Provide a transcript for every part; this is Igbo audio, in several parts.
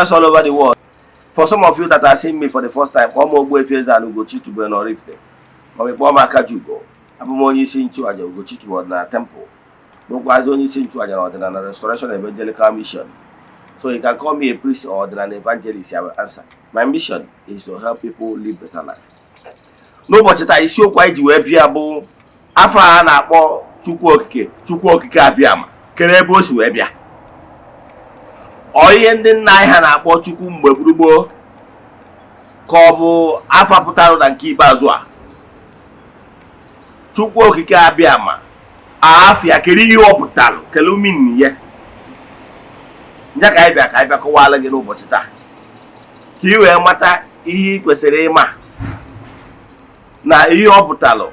Viewers all over the world, for some of you that are seeing me for the first time, kpọọ m Ogbuefi Eze-Ana Ugochi tubelu n'Oraifite, maọbụ kpọọ m Akajiugo. Abụ m onye isi nchụaja Ugochi tubelu Ọdịnala Temple, bụrụkwazị onye isi nchụaja na Ọdịnala Restoration Evangelical Mission. So you can call me a priest or an evangelist, I will answer. My mission is to help people live better life. N'ụbọchị taa, isiokwu anyị ji wee bịa bụ afa a na-akpọ Chukwu Okike, Chukwu Okike Abịama. Kere ebe o si wee bịa? Ọ ihe ndị nna anyị ha na-akpọ Chukwu mgbe gburugburu, ka ọ bụ afa pụtara na nke ikpeazụ a, Chukwu Okike Abịama? Afịa kere ihe ọ pụtara, kele umin ya nje, ka anyị bịa kọwara gị n'ụbọchị taa, ka ị wee mata ihe ị kwesịrị ịma na ihe ọ pụtalụ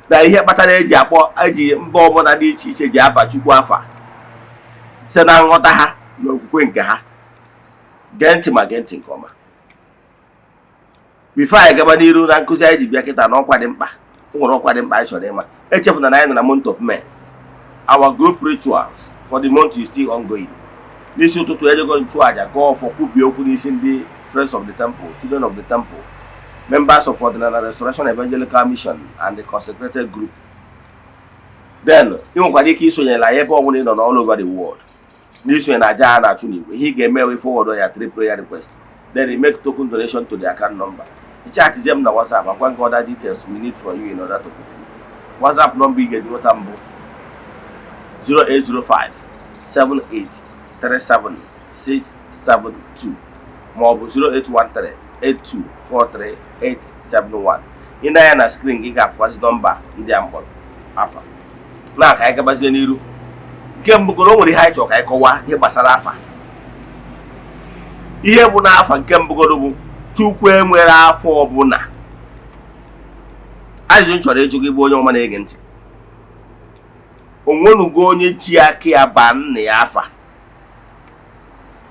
na ihe kpatara eji akpọ, eji mba ọbụla dị iche iche ji aba Chukwu afa site na nghọta ha na okwukwe nke ha. Gee ntị, ma gee ntị nke ọma. Before anyị gaba n'iru na nkụzi anyị ji bịa kịta na ọkwa dị mkpa, o nwere ọkwa dị mkpa anyị chọrọ ịma. Echefuna na anyị nọ na month of May. Our group rituals for the month is still ongoing. N'isi ụtụtụ, ejego nchụaja, gụọ ọfọ, kwubie okwu n'isi ndị Friends of the Temple, Children of the Temple, members of Ọdịnala Restoration Evangelical Mission and the consecrated group. Then ị nwekwara ike isonyere anyị ebe ọbụla ị nọ all over the world n'isonye na aja a na-achụ n'igwe. Ihe ị ga-eme wee forward ya three prayer request, then you make token donation to the account number. Chatizie m na WhatsApp, agwa gị other details we need from you in order to book you. WhatsApp number ị ga-eji nweta mbụ 0805 78 37 672 maọbụ 0813 8243 871. Ị na-anya na screen gị, ga-afụwazi nọmba ndị a mkpọrọ afa na. Ka anyị gabazie n'iru. Nke mbụ goro, o nwere ihe anyị chọrọ ka anyị kọwaa, ihe gbasara afa. Ihe bụ n'afa nke mbụgoro bụ Chukwu enwere afọ ọbụla. Ajụjụ m chọrọ ịjụ gị bụ onye ọma na-ege ntị: onwenugo onye ji aka ya baa nna ya afa?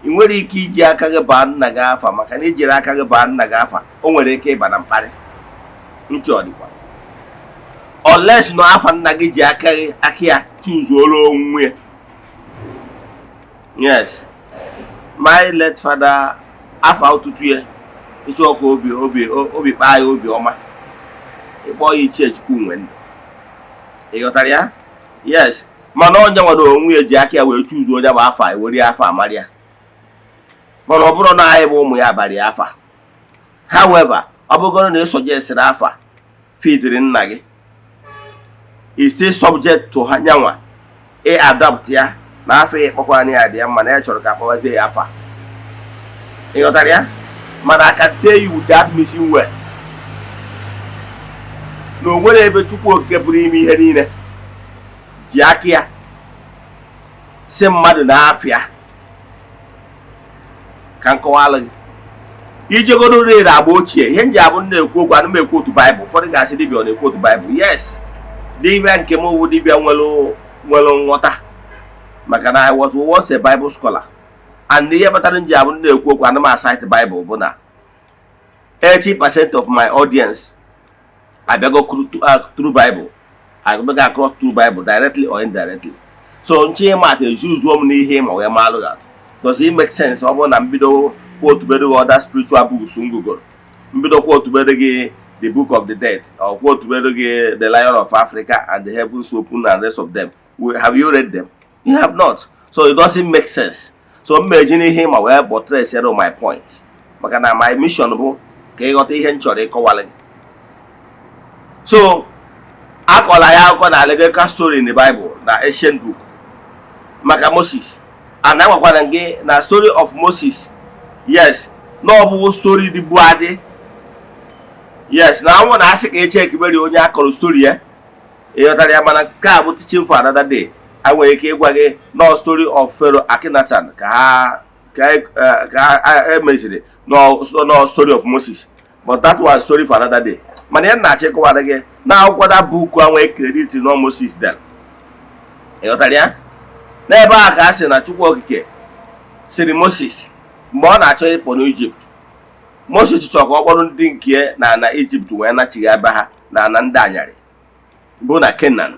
Ị nwere ike iji aka gị baa nna gị afa, maka na ijiri aka gị baa nna gị afa, o nwere ike ịba na mkparị ntị. Ọ dịkwa unless na afa nna gị ji aka gị, aka ya chuzuoro onwe ya. Yes, my late father, afa ụtụtụ ya, ịchọ ka obi kpaa ya obi ọma, ịkpọ ya Ichie Chukwu nwe ndụ. Ị ghọtara ya? Yes, mana onye nwere onwe ya ji aka ya wee chuzuo onye bụ afa, ewere afa amara ya. Mana ọ bụrụ na anyị bụ ụmụ ya abalị afa. However, ọ bụgoro na ị suggestirị afa fitiri nna gị, is still subject to ha nyanwa ị adopt ya na afọ ya ịkpọkwa ya dị ya mma na ya chọrọ ka akpọwazie ya afa. Ị ghọtara ya? Mana I can tell you without missing words na o nwere ebe Chukwu Okike pụrụ ime ihe niile ji aka ya si mmadụ na afịa. Ka nkọwalụ gị, ijegodo rere agba ochie, ihe nji abụ na-ekwu okwu, ana m ekwu otu Baịbụl. Ụfọdụ ga-asị, "Dibịa ọ na-ekwu otu Baịbụl?" Yes, dibịa nke m wụ dibịa nwere nghọta, maka na I was once a Bible scholar. And ihe kpatara nji abụ na-ekwu okwu, ana m acite Bible, bụ na 80% of my audience abịago through Bible, abịago across through Bible, directly or indirectly. So nche ịma atụ ezuzuo m n'ihe ịma wee maalụ gị atụ. Does it make sense? Ọ bụrụ na mbido quotubere gị other spiritual books m gụgoro, mbido quotubere gị The Book of the Dead or quotubere gị The Lion of Africa and The Heavens Open and rest of them, have you read them? You have not, so it doesn't make sense. So m meji n'ihe ịma wee buttress my point, maka na my mission bụ ka ịghọta ihe m chọrọ ịkọwara gị. So akọla ya akụkọ na allegorical story in the Bible, na ancient book, maka Moses. And agwakwara gị na story of Moses, yes, na ọ bụ story dịbu adị. Yes, na anwụ na asị ka eche ekiberi onye akọrọ story ya. Ịghọtara ya? Mana nke a bụ teaching for another day. A nwere ike ịgwa gị nọ story of Pharaoh Akhenaten ka ha ka emeziri nọ story of Moses, but that was story for another day. Mana ya na-achọ ịkọwara gị na akwụkwọ da book a nwee credit nọ Moses dere. Ịghọtara ya? N'ebe a ka a sị na Chukwu Okike sịrị Moses mgbe ọ na-achọ ịpụ n'Ijipt, Moses chọrọ ka ọ kpọrọ ndị nke na ana Ijipt wee nachigha ebe ha na ana ndị anyarị bụ na Kenan,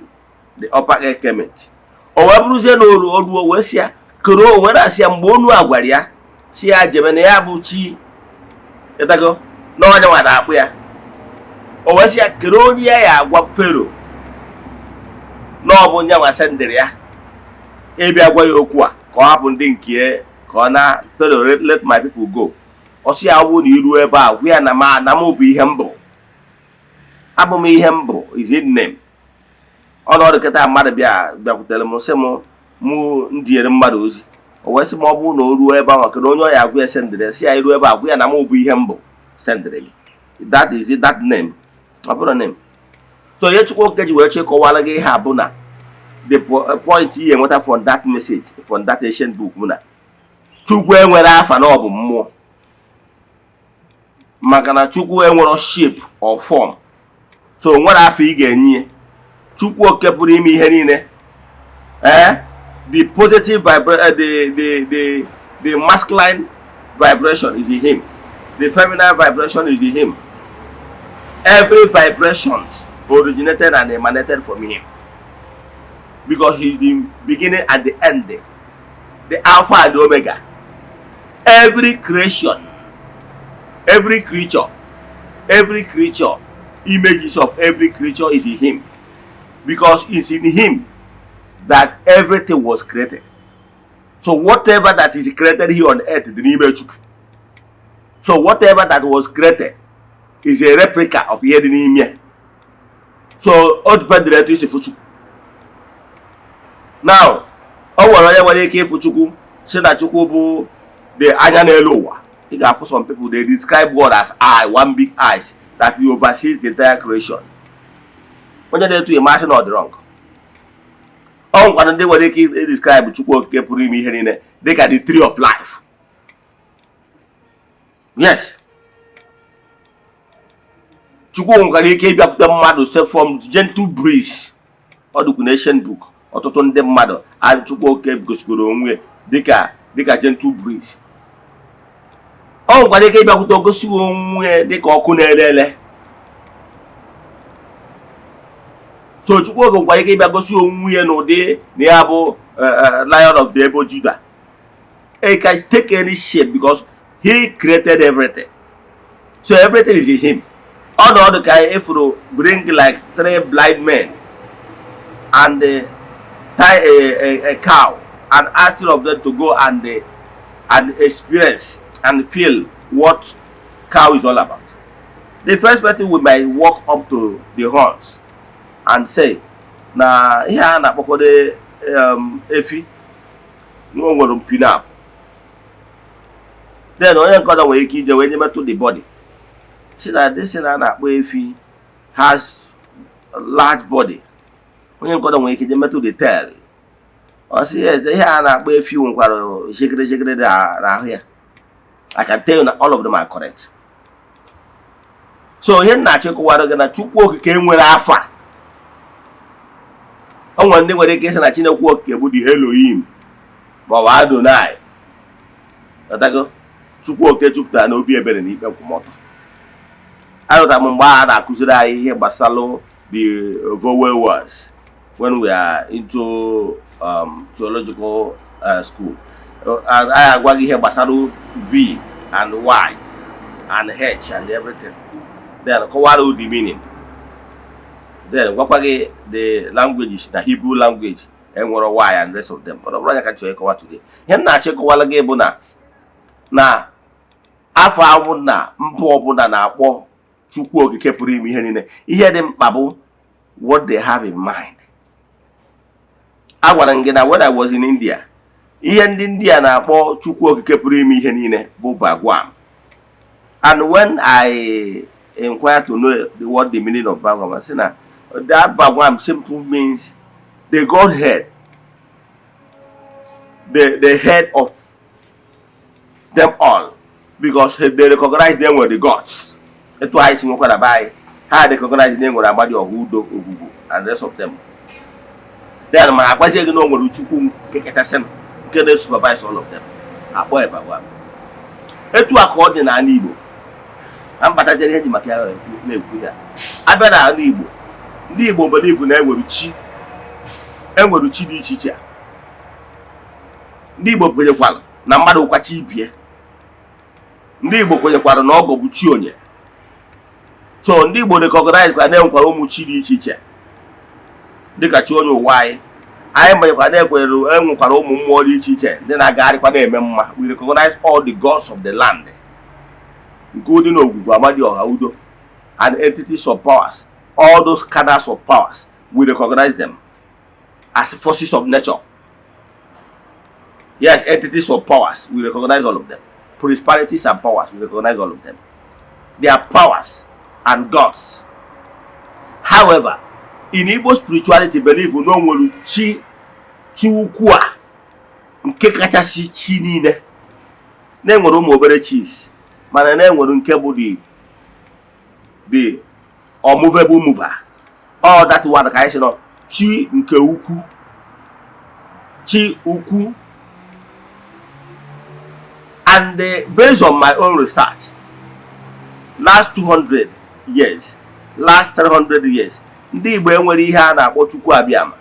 the Upper Kemet. O wee bụrụzie na oru oruo wee sị ya koro o wee na-asị ya mgbe onu a gwara ya Si ya jebe na ya bụ chi ịtago na onye nwa na-akpụ ya. O wee sị ya kere onye ya ya agwa Fero na ọ bụ nyanwa sendịrị ya ịbịa gwa ya okwu a, ka ọ hapụ ndị nke ya, ka ọ na Fero, "Let my people go." Ọ sị ya, ọ bụrụ na iruo ebe a, gwa ya na ma na mụ bụ ihe m bụ, abụ m ihe m bụ is in name. Ọnọdụ kịta, mmadụ bịakwutere m, sị m mụ ndinyere mmadụ ozi. O wee sị m, ọ bụrụ na o ruo ebe ahụ, kedu onye ọ ya agwa ya sendịrị ya? Sị ya iruo ebe a, gwa ya na mụ bụ ihe m bụ sendịrị gị. That is it, that name, ọ bụrụ name. So ihe Chukwu Okike ji wee chịkọwara gị ihe a bụ na the point ihe enweta from that message, from that ancient book, bụ na Chukwu enwere afa, na ọ bụ mmụọ, maka na Chukwu enwero shape or form, so o nwere afọ ị ga-enye ya. Chukwu Oke pụrụ ime ihe niile, the positive vibra the masculine vibration is in him, the feminine vibration is in him. Every vibrations originated and emanated from him, because he is the beginning and the end, the alpha and the omega. Every creation, every creature, every creature, images of every creature is in him, because it's in him that everything was created. So whatever that is created here on earth dị n'ime Chukwu. So whatever that was created is a replica of ihe dị n'ime ya. So o dependere etu isi fụ Chukwu. Now, o nwere onye nwere ike ịfụ Chukwu, si na Chukwu bụ the anya n'elu ụwa. Ị ga-afụ some people, they describe God as eye, one big eyes that he oversees the entire creation. Onye na-etu ya masị na ọ dị wrong. Ọ nwekwara ndị nwere ike i describe Chukwu Okike pụrụ ime ihe niile dịka the tree of life. Yes, Chukwu nwekwara ike ịbịakwute mmadụ, say from gentle breeze. Ọ dịkwu na ancient book, ọtụtụ ndị mmadụ a, Chukwu Okike gosigoro onwe dịka gentle breeze. Ọ nwekwara ike ịbịakwute, ogosi onwe dịka ọkụ na-ere ere. So Chukwu Okike nwekwara ike ịbịa gosi onwe ya n'ụdị na ya bụ Lion of the Ebo Judah. He can take any shape because he created everything, so everything is in him. Ọnọdụ ka ifuru bring like three blind men and tie a cow and ask of them to go and experience and feel what cow is all about. The first person we might walk up to the horns and say na ihe a na-akpọkwado efi na o nwere mpi na. Then onye nke ọzọ nwere ike ije wee nye metụ the body, si na this thing a na-akpọ efi has large body. Onye nke ọzọ nwere ike ije metụ the tail, ọ sị yes, ihe a na-akpọ efi nwekwara shekere shekere n'ahụ ya. I can tell you na all of them are correct. So ihe m na-achọ ịkọwara gị na Chukwu Okike nwere afa. O nwere ndị nwere ike ịsị na Chineke Okike bụ the Elohim ma ọ bụ Adonai. Ghọtago? Chukwu Okike jupụtara n'obi ebere na ikpe nkwụmọtọ. Arụtara m mgbe a na-akụziri anyị ihe gbasara the vowel words when we are into theological school. Anyị agwa gị ihe gbasara V and Y and H and everything, then kọwara the meaning, then gwakwa gị the languages, na Hebrew language enwere Y and rest of them. But ọ bụrụ anya ka m chọrọ ịkọwa today, ihe m na-achọ ịkọwara gị bụ na afọ awụ na mba ọbụla na-akpọ Chukwu Okike pụrụ ime ihe niile, ihe dị mkpa bụ what they have in mind. A gwara m gị na when I was in India, ihe ndị India na-akpọ Chukwu Okike pụrụ ime ihe niile bụ Bhagwan. And when I inquire to know what the meaning of Bhagwan, I say na that Bhagwan simple means the Godhead, the head of them all, because they recognize them were the gods. Etu anyị si nwekwara be anyị, ha recognize na e nwere Amadioha, Udo, Ogwugwu and rest of them. Then ma agwazie gị na o nwere Chukwu nke kachasị, nke na-supervise all of them, akpọ ya Bhagwan. Etu a ka ọ dị n'ala Igbo. Na mbatajere ihe ji maka ya na-ekwu ya, abịa n'ala Igbo, ndị Igbo believe na enwere chi, enwere chi dị iche iche. Ndị Igbo kwenyekwara na mmadụ ụkwachi ibie. Ndị Igbo kwenyekwara na ọgọ bụ chi onye. So ndị Igbo recognize kwa na-enwekwara ụmụ chi dị iche iche, dịka chi onye ụwa anyị. Anyị manyekwa na-ekwenyere enwekwara ụmụ mmụọ dị iche iche ndị na-agagharịkwa na-eme mma. We recognize all the gods of the land, including Ogwugwu, Amadioha, Udo and entities of powers. All those cadres of powers, we recognize them as forces of nature. Yes, entities of powers, we recognize all of them. Principalities and powers, we recognize all of them. They are powers and gods. However, in Igbo spirituality belief, na o nwere chi, chi ukwu a nke kachasị chi niile. Na-enwere ụmụ obere chis, mana na-enwere nke bụ the unmovable mover. All that one ka anyị sị nọ chi nke ukwu, chi ukwu. And based on my own research, last 200 years, last 300 years, ndị Igbo enwere ihe a na-akpọ Chukwu Abịama.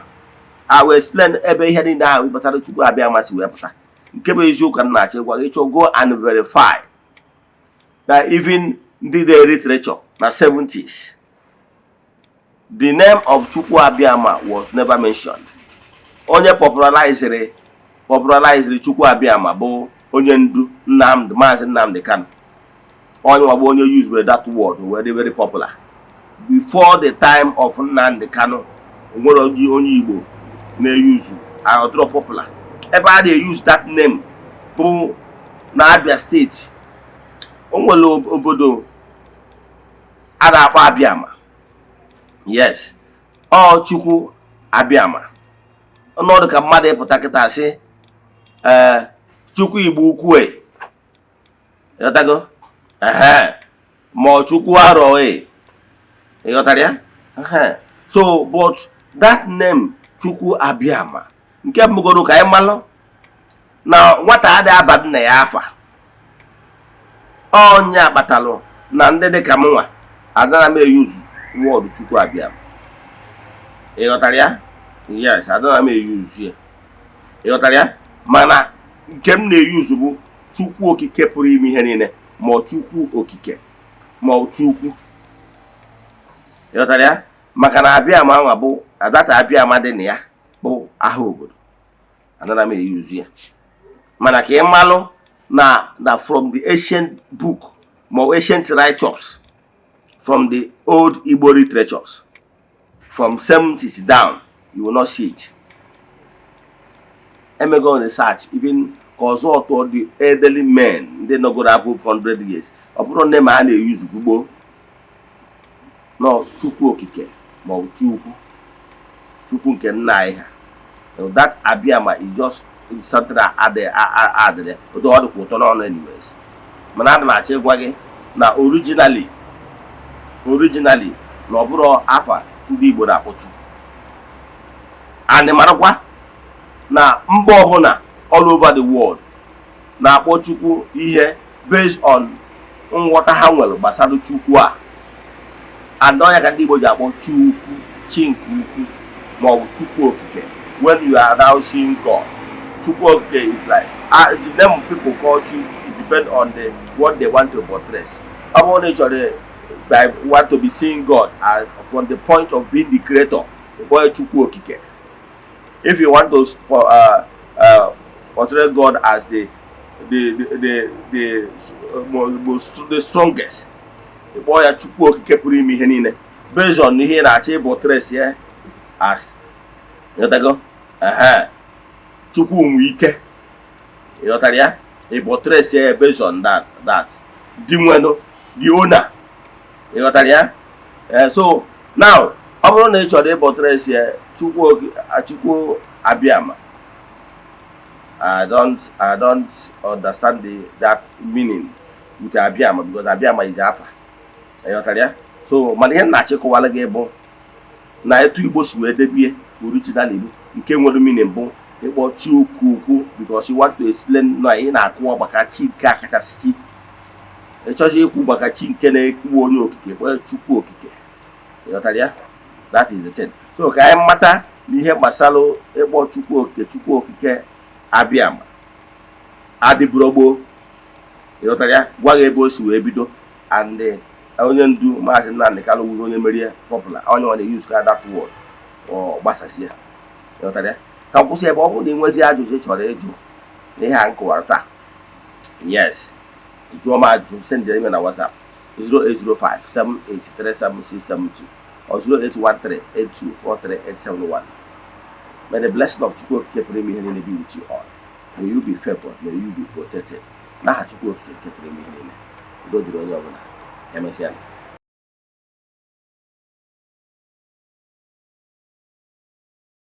I will explain ebe ihe niile ahụ gbasara Chukwu Abịama si wee pụta. Nke bụ eziokwu ka m na-achọ ịgwa gị, ịchọ, go and verify na even ndị de literature na 70s, the name of Chukwu Abịama was never mentioned. Onye popularized Chukwu Abịama bụ onye ndu Nnamdi, Maazị Nnamdi Kanu. Onye nwagbo onye use that word wee dị very popular. Before the time of Nnamdi Kanu, nwere onye Igbo na-eyuzu ọdụrọ popular. Ebe a na-use that name bụ na Abia Steeti. O nwere obodo a na-akpọ Abịama. Yes, ọ Chukwu Abịama. Ọnọdụ ka mmadụ ịpụta kịta sị, ee, Chukwu Igbo ukwu e, ịghọtago? Ehe, ma ọ Chukwu arọ e, ịghọtara ya? Ehe. So, but that name Chukwu Abịama, nke mbụgoro ka anyị malụ na nwata adịghị aba nna ya afa. Ọnya kpatalụ na ndị dịka m nwa adara m eyuzu word Chukwu Abịama, ịghọtara ya? Yes, adara m eyuzu ya, ịghọtara ya? Mana nke m na-eyuzu bụ Chukwu Okike pụrụ ime ihe niile, ma ọ Chukwu Okike, ma ọ Chukwu, ịghọtara ya? Maka na Abịama anwa bụ adata Abịama dị na ya bụ aha obodo, anara m eyuzu ya. Mana ka ị malụ na from the ancient book, ma ọ ancient writers, from the old Igbo literatures, from 70s down, you will not see it. Emego research, even ka ọzọ tụọ the elderly men ndị nọgoro above 100 years, ọ bụrụ nne ma a na-eyuzu gboo nọ Chukwu Okike ma ọ bụ Chukwu, Chukwu nke nna anyị ha. That Abịama is just something added added ụtọ, ọ dịkwa ụtọ n'ọnụ. Anyways, mana ana m achọ ịgwa gị na originally na ọ bụrụ afa ndị Igbo na-akpọ Chukwu. And marakwa na mba ọbụla all over the world na-akpọ Chukwu ihe based on nghọta ha nwere gbasara Chukwu a. And ọnya ka ndị Igbo ji akpọ Chukwu chi nke ukwu ma ọ bụ Chukwu Okike. When you are now seeing God, Chukwu Okike is like the name people call you. It depend on the what they want to portray. Ọ bụrụ na ị chọrọ by want to be seeing God as from the point of being the creator, ịkpọ ya Chukwu Okike. If you want to portray God as the most, the strongest, ịkpọ ya Chukwu Okike pụrụ ime ihe niile, based on ihe ị na-achọ ịbụ trace ya as, ịghọtago? Ehe, Chukwu nwe ike, ịghọtara ya? Ịbụ trace ya based on that dị nwenụ, the owner, ịghọtara ya? Eh, so now, ọ bụrụ na ị chọrọ ịbụ trace ya Chukwu Abịama, I don't understand that meaning with Abịama, because Abịama is afa, ịghọtara ya? So mana ihe m na-achịkọwara gị bụ na etu Igbo si wee debie original Igbo nke nwere meaning bụ ịkpọ chi ukwu ukwu, because you want to explain na ị na-akụwa maka chi nke a kachasị chi. Ị chọzi ikwu maka chi nke na-ekwu onye okike, kpọọ Chukwu Okike, ịghọtara ya? That is the thing. So ka anyị mata na ihe gbasara ịkpọ Chukwu Okike, Chukwu Okike Abịama adịburo gboo. Ịghọtara ya? Gwa gị ebe o si wee bido. And onye ndu Maazị Nnamdi Kanu wuru onye merie popular, onye ọ na-use ka that word ọ gbasasị ya. Ịghọtara ya? Ka m kwụsị ebe. Ọ bụrụ na ị nwezi ajụjụ ị chọrọ ịjụ na ihe a m kọwara taa, yes, jụọ m ajụjụ, send email na WhatsApp 0805 7837672 or 0813 8243871. May the blessing of Chukwu Okike pụrụ ime ihe niile be with you all. May you be favored, may you be protected. N'aha Chukwu Okike nke pụrụ ime ihe niile, udo dịrị onye ọbụla. Ka emesịa.